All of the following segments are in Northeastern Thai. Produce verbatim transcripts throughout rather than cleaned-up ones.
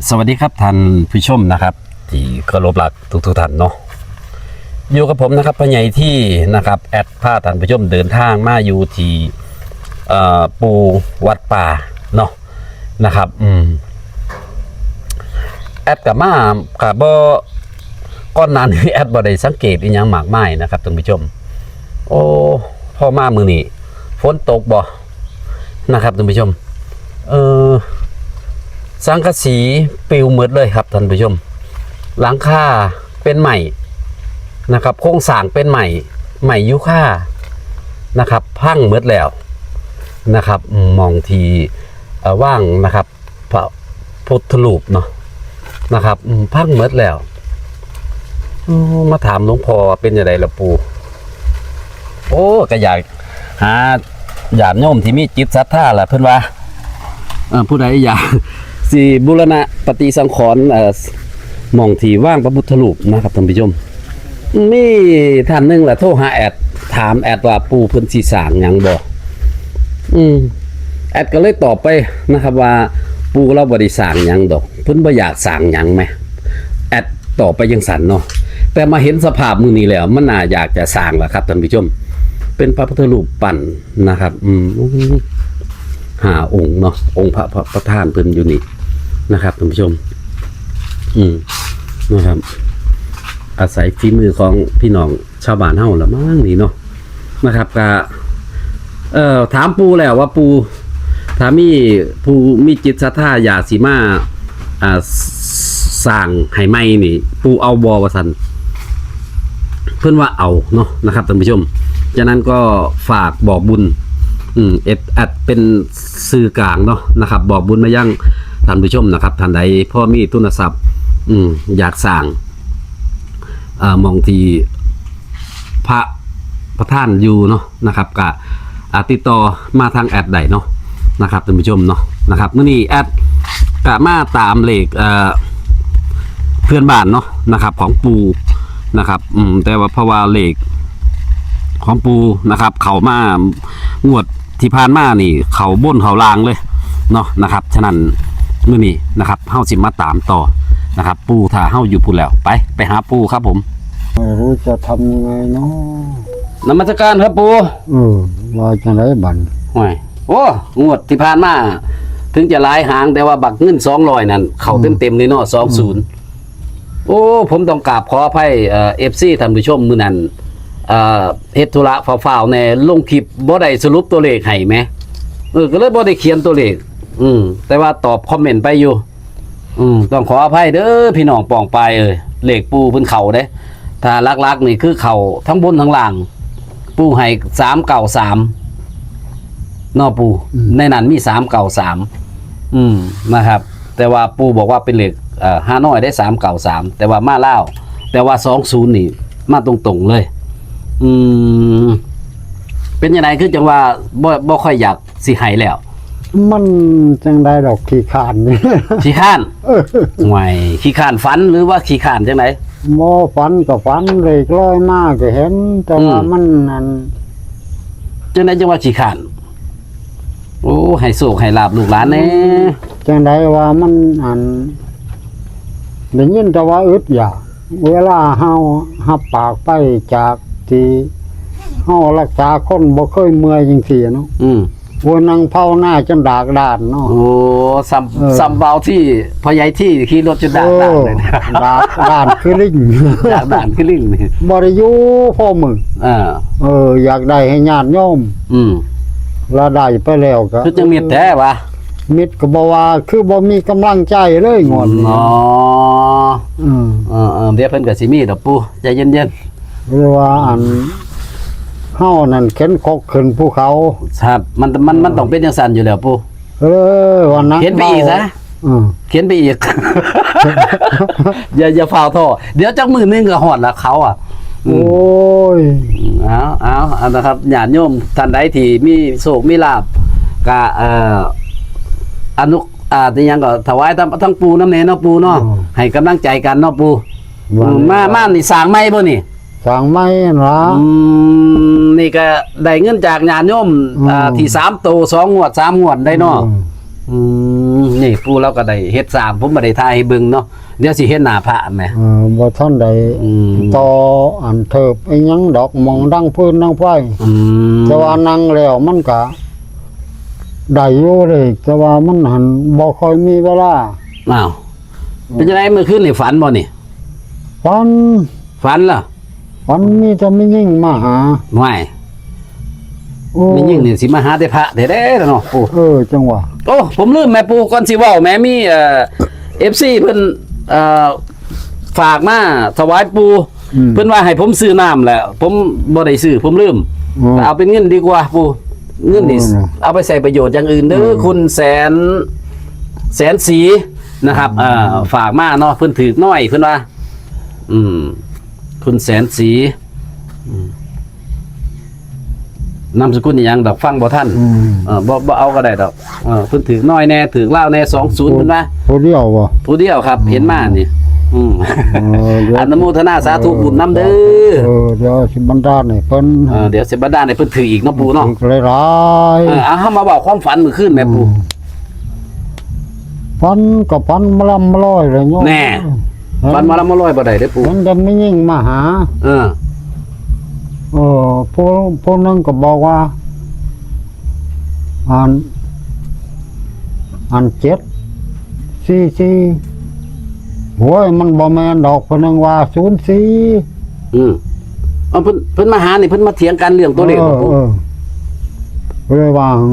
สวัสดีครับท่านผู้ชมนะครับ ที่เคารพรักทุกๆท่านเนาะ อยู่กับผมนะครับ พ่อใหญ่ที่นะครับ แอดพาท่านผู้ชมเดินทางมาอยู่ที่เอ่อปู่วัดป่าเนาะนะครับ อืม แอดกับมากับบ่ก่อนหน้านี้แอดบ่ได้สังเกตอีหยังมากมายนะครับท่านผู้ชม โอ้ พอมามื้อนี้ฝนตกบ่นะครับท่านผู้ชม เออ สังกะสีปลิวหมดเลยครับท่านผู้ชม หลังคาเป็นไม้นะครับ โครงสร้างเป็นไม้ ไม้ยูคานะครับ พังหมดแล้วนะครับ อืม หม่องที่เอ่อวางนะครับ พระพุทธรูปเนาะนะครับ อืม พังหมดแล้ว โอ้ มาถามหลวงพ่อว่าเป็นจั่งใดล่ะปู่ โอ้ ก็อยากหาญาติโยมที่มีจิตศรัทธาล่ะ เพิ่นว่า เอ่อ ผู้ใดอยาก สิบูรณะปฏิสังขรณ์ เอ่อ หม่องที่วางพระพุทธรูปนะครับท่านผู้ชม มีท่านหนึ่งล่ะโทรหาแอด ถามแอดว่าปู่เพิ่นสิสร้างหยังบ่ อืม แอดก็เลยตอบไปนะครับว่า ปู่เราบ่ได้สร้างหยังดอก เพิ่นบ่อยากสร้างหยังแหม แอดตอบไปจั่งซั่นเนาะ แต่มาเห็นสภาพมื้อนี้แล้ว มันน่าอยากจะสร้างล่ะครับท่านผู้ชม เป็นพระพุทธรูปปั้นนะครับ อืม ห้าองค์เนาะ องค์พระ พระประธานเพิ่นอยู่นี่นะครับท่านผู้ชม อืม นะครับ อาศัยฝีมือของพี่น้องชาวบ้านเฮาละมั้งนี่เนาะ นะครับ ก็ เอ่อ ถามปู่แล้วว่าปู่ ถ้ามีผู้มีจิตศรัทธาอยากสิมา อ่า สร้างให้ใหม่นี่ ปู่เอาบ่ว่าซั่น เพิ่นว่าเอาเนาะนะครับท่านผู้ชม ฉะนั้นก็ฝากบอกบุญ อืม แอด แอดเป็นสื่อกลางเนาะนะครับ บอกบุญมายังท่านผู้ชมนะครับ ท่านใดพอมีทุนทรัพย์ อืม อยากสร้าง อ่า หม่องที่พระประธานอยู่เนาะนะครับ ก็ อ่า ติดต่อมาทางแอดได้เนาะนะครับท่านผู้ชมเนาะนะครับ มื้อนี้แอดก็มาตามเลข เอ่อ เพื่อนบ้านเนาะนะครับ ของปู่นะครับ อืม แต่ว่าเพราะว่าเลขของปู่นะครับ เข้ามางวดที่ผ่านมานี่ เข้าบนเข้าล่างเลยเนาะนะครับ ฉะนั้นมื้อนี้นะครับ เฮาสิมาตามต่อนะครับ ปู่ถ้าเฮาอยู่พุ้นแล้ว ไป ไปหาปู่ครับผม ไม่รู้จะทำยังไงเนาะ นมัสการครับปู่ เออ ว่าจั่งใดบัด โอ้ย โอ้ งวดที่ผ่านมา ถึงจะหลายหาง แต่ว่าบักเงินสองร้อยนั่น เข้า อืม เต็มๆเลยเนาะ สองศูนย์ โอ้ ผมต้องกราบขออภัย เอ่อ เอฟซี ท่านผู้ชม มื้อนั้น เอ่อ เฮ็ดธุระฟ้าวๆแน่ ลงคลิปบ่ได้สรุปตัวเลขให้แหม เออ ก็เลยบ่ได้เขียนตัวเลข อืม แต่ว่าตอบคอมเมนต์ไปอยู่ อืม ต้องขออภัยเด้อพี่น้องป้องปายเอ้ย เลขปู่เพิ่นเข้าเด้ ถ้าหลักๆนี่คือเข้าทั้งบนทั้งล่าง ปู่ให้สามเก้าสาม เนาะปู่ อืม ในนั้นมีสามเก้าสาม อืม นะครับ แต่ว่าปู่บอกว่าเป็นเลข เอ่อ ฮานอยได้ สามเก้าสาม แต่ว่ามาลาว แต่ว่า สองศูนย์นี่มาตรงๆเลย อืม เป็นจั่งใดคือจั่งว่าบ่ บ่ค่อยอยากสิให้แล้ว มันจั่งใดดอก ขี้คร้านนี่ ขี้คร้าน เออ ห่วย ขี้คร้านฝันหรือว่าขี้คร้านจั่งใด บ่ฝันก็ฝัน เลขลอยมาก็เห็น แต่ว่า อืม มันนั่น จั่งใดจั่งว่าขี้คร้าน โอ้ ให้โชคให้ลาภลูกหลานแน่ จั่งใดว่ามันอัน ได้ยินแต่ว่าอึดอยาก เวลาเฮารับปากไปจากที่เฮารักษาคนบ่เคยเมื่อยจั่งซี้เนาะ อืม โอ้ย นั่งภาวนาจนดากด้านเนาะ โอ้ ซ้ำ เออ ซ้ำเบาที่พ่อใหญ่ที่ขี่รถจนดากด้านเลย เออ ดากด้านคือลิง ดากด้านคือลิงนี่ บ่ได้อยู่พอมื้อ เออ เออ อยากได้ให้ญาติโยม อืม ละได้ไปแล้วก็ คือจั่งมิดแท้วะ มิดก็บ่ว่า คือบ่มีกำลังใจเลยงวดนี้ อ๋อ อืม เออ เออ เดี๋ยวเพิ่นก็สิมีดอกปู่ ใจเย็นๆ หรือว่าอัน เฮานั่นเข็นครกขึ้นภูเขา ครับ มัน มัน มันต้องเป็นจั่งซั่นอยู่แล้วปู่ เออ ว่านัก เข็นไปอีกซะ เบา อืม เข็นไปอีก อย่า อย่าฟ้าวท้อ เดี๋ยวจักมื้อหนึ่งก็ฮอดละเขาอ่ะ อืม โอ้ย เอา เอา เอานะครับ ญาติโยมท่านใดที่มีโชคมีลาภ ก็ เอ่อ อนุ อ่า ที่หยังก็ถวายทั้ง ทั้งปู่นำแน่เนาะปู่เนาะ อืม ให้กำลังใจกันเนาะปู่ ว่า อืม มา มานี่สร้างใหม่บ่นี่ สร้างใหม่หั่นล่ะ อืม นี่ก็ได้เงินจากญาติโยม อืม อ่า ที่สามโตสองงวด สามงวดได้เนาะ อืม อืม นี่ปู่เราก็ได้เฮ็ดสาม ผมบ่ได้ถ่ายให้เบิ่งเนาะ เดี๋ยวสิเห็นหน้าพระแหม เออ บ่ทันได้ อืม ต่ออันเทิบอีหยังดอก หม่องดังฟืนดังไฟ อืม แต่ว่านั่งแล้วมันก็ได้อยู่เลย แต่ว่ามันหั้นบ่ค่อยมีเวลา อ้าว เป็นจังได๋ มื้อคืนนี่ฝันบ่นี่ ฝัน ฝันเหรอ ฝันมีแต่แม่หญิงมาหา ไม่ โอ้ แม่หญิงนี่สิมาหาแต่พระแท้ๆเนาะปู่ เออ จังหวะ โอ้ ผมลืมแหมปู่ ก่อนสิเว้าแหม มี เอ่อ เอฟซี เพิ่น เอ่อ ฝากมาถวายปู่ อืม เพิ่นว่าให้ผมซื้อน้ำแหละ ผมบ่ได้ซื้อ ผมลืม อ๋อ เอาเป็นเงินดีกว่าปู่ เงินนี่ โอ้ เอาไปใช้ประโยชน์อย่างอื่นเด้อ อืม คุณแสน แสนศรีนะครับ เอ่อ ฝากมาเนาะ เพิ่นถืกน้อย เพิ่นว่า อืม คุณแสนศรี อืม นามสกุลอิหยังดอก ฟังบ่ทัน อืม เออ บ่ บ่เอาก็ได้ดอก เออ เพิ่นถืกน้อยแน่ ถืกลาวแน่ สองศูนย์ เพิ่นว่า ผู้เดียวบ่ ผู้เดียวครับ อืม เห็นมานี่ อืม เออ เดี๋ยว อนุโมทนาสาธุบุญนำเด้อ เออ เดี๋ยวสิบันดาลให้เพิ่น เออ เดี๋ยวสิบันดาลให้เพิ่นถืกอีกเนาะปู่เนาะ ถืกหลายๆ เออ เอา เฮามาเว้าความฝันมื้อคืนแหมปู่ อืม ฝันก็ฝันมาลำมาลอยเลยเนาะ แน่ เห็น ฝันมาลำมาลอยบ่ได้เด้อปู่ เห็นแต่แม่หญิงมาหา เออ เออ ผู้ ผู้หนึ่งก็บอกว่า อัน อัน เจ็ดสี่สี่ โอ้ย มันบ่แม่นดอก ผู้หนึ่งว่า ศูนย์สี่ อืม เอา เพิ่น เพิ่นมาหานี่ เพิ่นมาเถียงกันเรื่องตัวเลขบ่ปู่ เออ เออ เลยว่า อื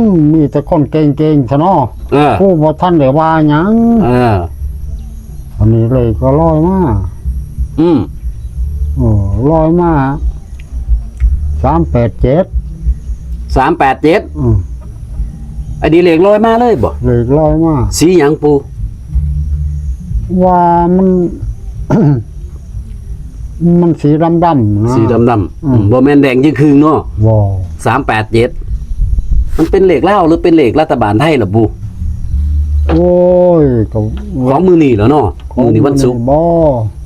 ม มีแต่คนเก่งๆซะเนาะ เออ ผู้บ่ทันได้ว่าหยัง เออ อันนี้เลขก็ลอยมา อืม เออ ลอยมา สามแปดเจ็ด สามแปดเจ็ด อืม อันนี้เลขลอยมาเลยบ่ เลขลอยมา สีหยังปู่ ว่ามัน มันสีดำๆนะ สีดำๆ อืม อืม บ่แม่นแดงจึงครึ่งเนาะ บ่ สามแปดเจ็ด มันเป็นเลขลาวหรือเป็นเลขรัฐบาลไทยล่ะปู่ โอ้ย ก็ ของมื้อนี้แหล้วเนาะ ของมื้อนี้วันศุกร์ มื้อนี้บ่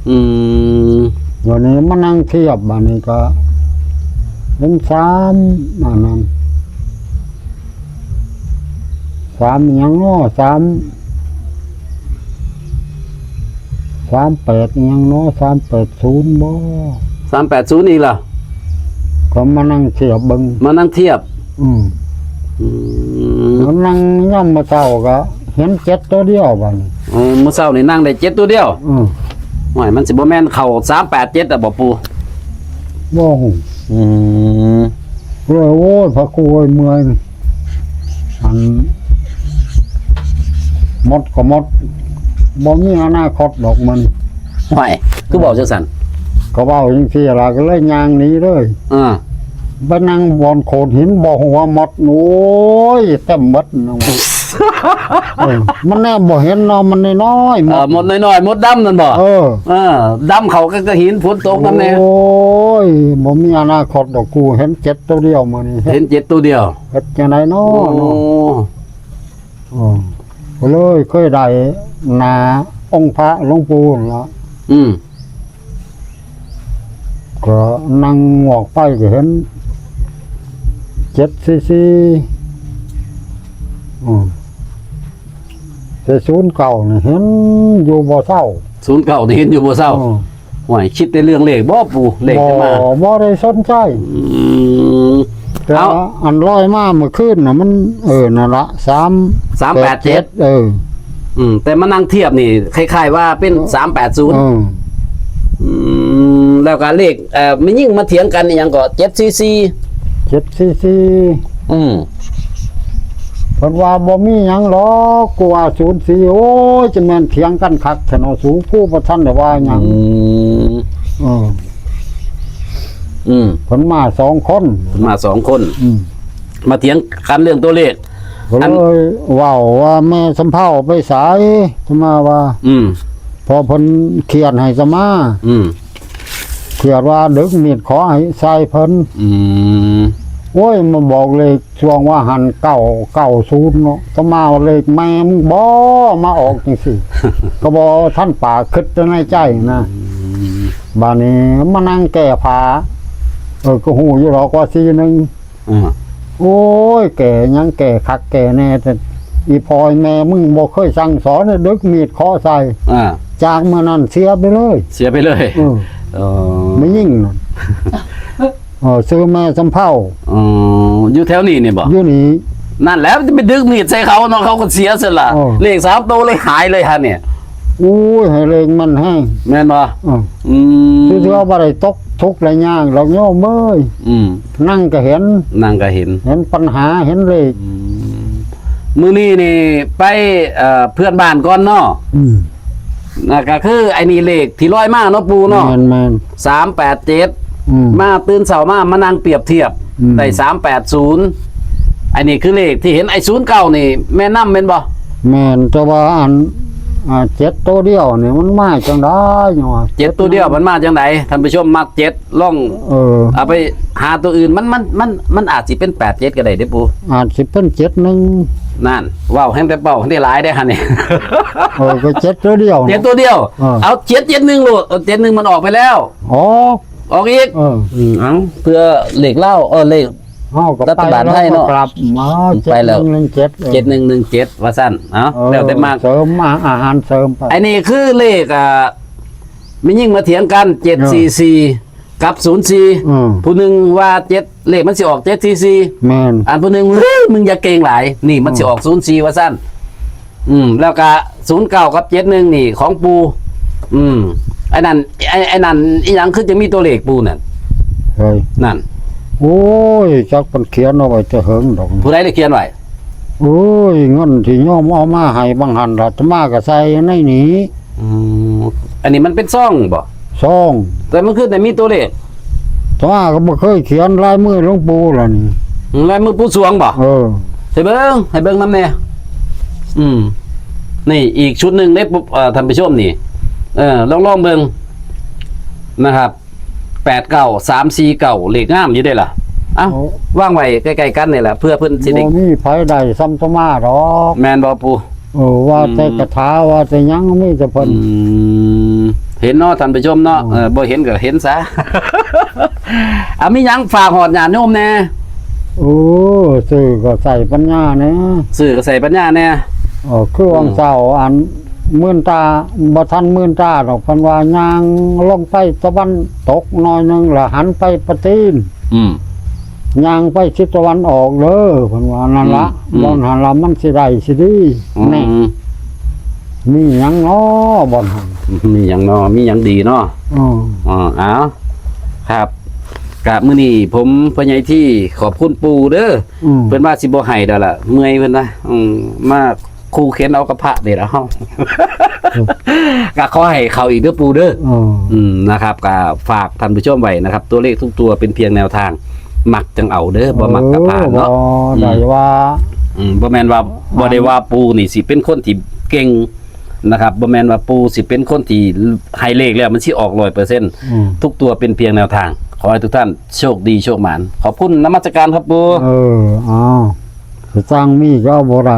อืม วันนี้มานั่งเทียบ บัดนี้ก็เห็นสาม อันนั้น สามอิหยังเนาะ สาม สามแปดอิหยังเนาะ สามแปดศูนย์บ่ สามแปดศูนย์อีกเหรอ ก็มานั่งเทียบเบิ่ง มานั่งเทียบ อืม อืม แล้วนั่งย่ำมื้อเช้าก็เห็นเจ็ดตัวเดียวบัดนี้ อืม มื้อเช้านี่นั่งได้เจ็ดตัวเดียว อืม โอ้ย มันสิบ่แม่นเข้าสามแปดเจ็ดอะบ่ปู่ บ่ฮู้ อืม เลย โอ้ย พระครูเอ้ย เมื่อย อัน หมดก็หมด บ่มีอนาคตดอกมัน ห่วย คือเว้าจังซั่น ก็เว้าจังซี่ล่ะ ก็เลยย่างหนีเลย อ่า ไปนั่งบ่อนโขดหิน บ่หัวหมด โอ้ย เต็มหมดนะ เออ มันแนมบ่เห็นเนาะ มันน้อยๆ หม เออ ด หมดน้อยๆ หมดดำนั่นบ่ เออ เออ ดำเข้าก็ ก็หิน ฝนตกนำแน่ โอ้ย บ่มีอนาคตดอก กูเห็นเจ็ดตัวเดียวมื้อนี้ เห็นเจ็ดตัวเดียว เฮ็ดจังได๋เนาะ โอ้ เนาะ อ๋อ ก็เลยเคยได้หน้าองค์พระหลวงปู่นั่นละ อืม ก็นั่งงอกไปก็เห็น เจ็ดสี่สี่ อืม แต่ศูนย์เก้านี่เห็นอยู่บ่เซา ศูนย์เก้านี่เห็นอยู่บ่เซา อืม ห่วย คิดแต่เรื่องเลขบ่ปู่ เลขจะมา บ่ บ่ได้สนใจ อืม แต่ เอ้า อันลอยมาเมื่อคืนน่ะ มัน เออ นั่นละ สาม สามแปดเจ็ด เออ อืม แต่มานั่งเทียบนี่ คล้ายๆว่าเป็น เออ สามแปดศูนย์ เออ อืม แล้วก็เลข เอ่อ แม่หญิงมาเถียงกันอีหยังก็ เจ็ดสี่สี่ เจ็ดสี่สี่ อืม เพิ่นว่าบ่มีหยังหรอก กูว่า ศูนย์สี่ โอ้ย จะแม่นเถียงกันคักแท้เนาะ สู กูบ่ทันได้ว่าหยัง อืม เออ อืม เพิ่นมาสองคน เพิ่นมาสองคน อืม มาเถียงกันเรื่องตัวเลข ก็ อัน เลยเว้าว่าแม่สำเภาไปไส อาตมาว่า อืม พอเพิ่นเขียนให้อาตมา อืม เขียนว่าดึกมีดขอให้ใส่เพิ่น อืม โอ้ย มาบอกเลขช่วงว่าหัน เก้าเก้าศูนย์ เนาะ อาตมาว่าเลขแม่มึงบ่ มาออกจังซี่ ก็บ่ทันปาก คิดแต่ในใจนะ อืม บาดนี้มานั่งแก้ผ้า เออ ก็ฮู้อยู่ดอกว่า สี่หนึ่ง อ่า โอ้ย แก่หยังแก่คักแก่แน่ แต่ อีพ่ออีแม่มึงบ่เคยสั่งสอน ดึกมีดเคาะใส่ อ่า จากมื้อนั้นเสียไปเลย เสียไปเลย เออ เออ แม่ยิ่งนั่น เออ ชื่อแม่สำเภา อ๋อ อยู่แถวนี้นี่บ่ อยู่นี่ นั่นแหละ จะไปดึกมีดใส่เขาเนาะ เขาก็เสียสละ เออ เลขสามตัวเลยหายเลยฮะเนี่ย อุ้ย ให้เลขมันแห้ง แม่นบ่ เออ อืม คือว่าบ่ได้ตกทุกข์ได้ยากดอกโยมเอ้ย อืม นั่งก็เห็น นั่งก็เห็น เห็นปัญหา เห็นเลข อืม มื้อนี้นี่ไป เอ่อ เพื่อนบ้านก่อนเนาะ อืม นะ ก็คือไอ้นี่เลขที่ลอยมาเนาะปู่เนาะ แม่นๆ สามแปดเจ็ด อืม มาตื่นเช้ามา มานั่งเปรียบเทียบ อืม ได้สามแปดศูนย์ อันนี้คือเลขที่เห็น ไอ้ศูนย์เก้านี่แม่นนำแม่นบ่ แม่น แต่ว่าอัน อ่า เจ็ดตัวเดียวนี่มันมาจังได๋หยังวะ เจ็ดตัวเดียวมันมาจังได๋ ท่านผู้ชมมักเจ็ด ลอง เออ เอาไปหาตัวอื่น มัน มัน มัน มันอาจสิเป็นแปดเจ็ดก็ได้เด้ปู่ อาจสิเป็นเจ็ดหนึ่ง นั่น เว้าแฮงแต่เว้าแฮงได้หลายเด้อหั่นนี่ เออ ก็เจ็ดตัวเดียว เจ็ดตัวเดียว เออ เอาเจ็ดเจ็ดหนึ่งโลด เอาเจ็ดหนึ่งมันออกไปแล้ว ออก ออกอีก เออ อืม เอา เพื่อเลขลาว เออ เลข เฮาก็ รัฐบาลไทยเนาะ ไปแล้วก็กลับมา ไปแล้ว เจ็ดหนึ่งหนึ่งเจ็ด เออ เจ็ดหนึ่งหนึ่งเจ็ด ว่าซั่น เอา เออ แล้วแต่มัก เสริมอา- อาหารเสริมไป อันนี้คือเลข อ่า แม่ยิ่งมาเถียงกัน เจ็ดสี่สี่ กับ ศูนย์สี่ อืม ผู้หนึ่งว่า เจ็ด เลขมันสิออก เจ็ดสี่สี่ แม่น อันผู้หนึ่ง เฮ้ย มึงอย่าเก่งหลาย นี่มันสิออก อืม ศูนย์สี่ ว่าซั่น อืม แล้วก็ ศูนย์เก้า กับ เจ็ดหนึ่ง นี่ของปู่ อืม ไอ้นั่น ไอ้ ไอ้นั่นอีหยังคือจะมีตัวเลขปู่นั่น เฮ้ย นั่น โอ้ย จักเพิ่นเขียนเอาไว้แต่เหิงดอก ผู้ใดได้เขียนไว้ โอ้ย เงินที่โยมเอามาให้บางหั่นล่ะ อาตมาก็ใส่ในนี้ อืม อันนี้มันเป็นซองบ่ ซอง แต่มันคือแต่มีตัวเลข อาตมาก็บ่เคยเขียนลายมือหลวงปู่ล่ะนี่ อืม ลายมือปู่สวงบ่ เออ ให้เบิ่ง ให้เบิ่งนำแน่ อืม นี่อีกชุดหนึ่งเด้ปุ๊บ เอ่อ ท่านผู้ชมนี่ เออ ลอง ลองเบิ่ง นะครับ แปดเก้า สามสี่เก้า เลขงามอยู่เด้ล่ะ เอ้า โอ้ วางไว้ใกล้ๆกันนี่แหละ เพื่อเพิ่นสิได้ บ่มีไผได้ส่ำอาตมาดอก แม่นบ่ปู่ เออ ว่าแต่ อืม คาถา ว่าแต่หยัง มีแต่เพิ่น อืม เห็นเนาะท่านผู้ชมเนาะ อืม เออ บ่เห็นก็เห็นซะ อ่ะ มีหยังฝากฮอดญาติโยมแน่ โอ้ ซื้อก็ใส่ปัญญาแน่ ซื้อก็ใส่ปัญญาแน่ เออ คือวัง อืม เช้าอันมื่นตา บ่ทันมื่นตาดอก เพิ่นว่าย่างลงไปตะวันตกหน่อยหนึ่ง แล้วหันไปประตีน อืม ย่างไปทิศตะวันออกเด้อ เพิ่นว่านั่นละ อืม อืม บ่อนหันละมันสิได้สิดี อืม แน่ มีหยังน้อบ่อนหัน มีหยังน้อ มีหยังดีเนาะ อืม อ๋อ เอา ครับ กะมื้อนี้ผมพ่อใหญ่ที่ขอบคุณปู่เด้อ อืม เพิ่นว่าสิบ่ให้ดอกล่ะ เมื่อยเพิ่นว่า อืม มาคู่เข็นเอากับพระนี่ล่ะเฮา อืม กะขอให้เข้าอีกเด้อปู่เด้อ อืม อืม นะครับ กะฝากท่านผู้ชมไว้นะครับ ตัวเลขทุกตัวเป็นเพียงแนวทาง มักจังเอาเด้อ บ่มักกะผ่านเนาะ เออ บ่ได้ว่า อืม บ่แม่นว่า บ่ได้ว่าปู่นี่สิเป็นคนที่เก่งนะครับ บ่แม่นว่าปู่สิเป็นคนที่ให้เลขแล้วมันสิออกร้อยเปอร์เซ็นต์ อืม ทุกตัวเป็นเพียงแนวทาง ขอให้ทุกท่านโชคดีโชคหมาน ขอบคุณนมัสการครับปู่ เออ อ้าว สร้างมีก็เอาบ่ได้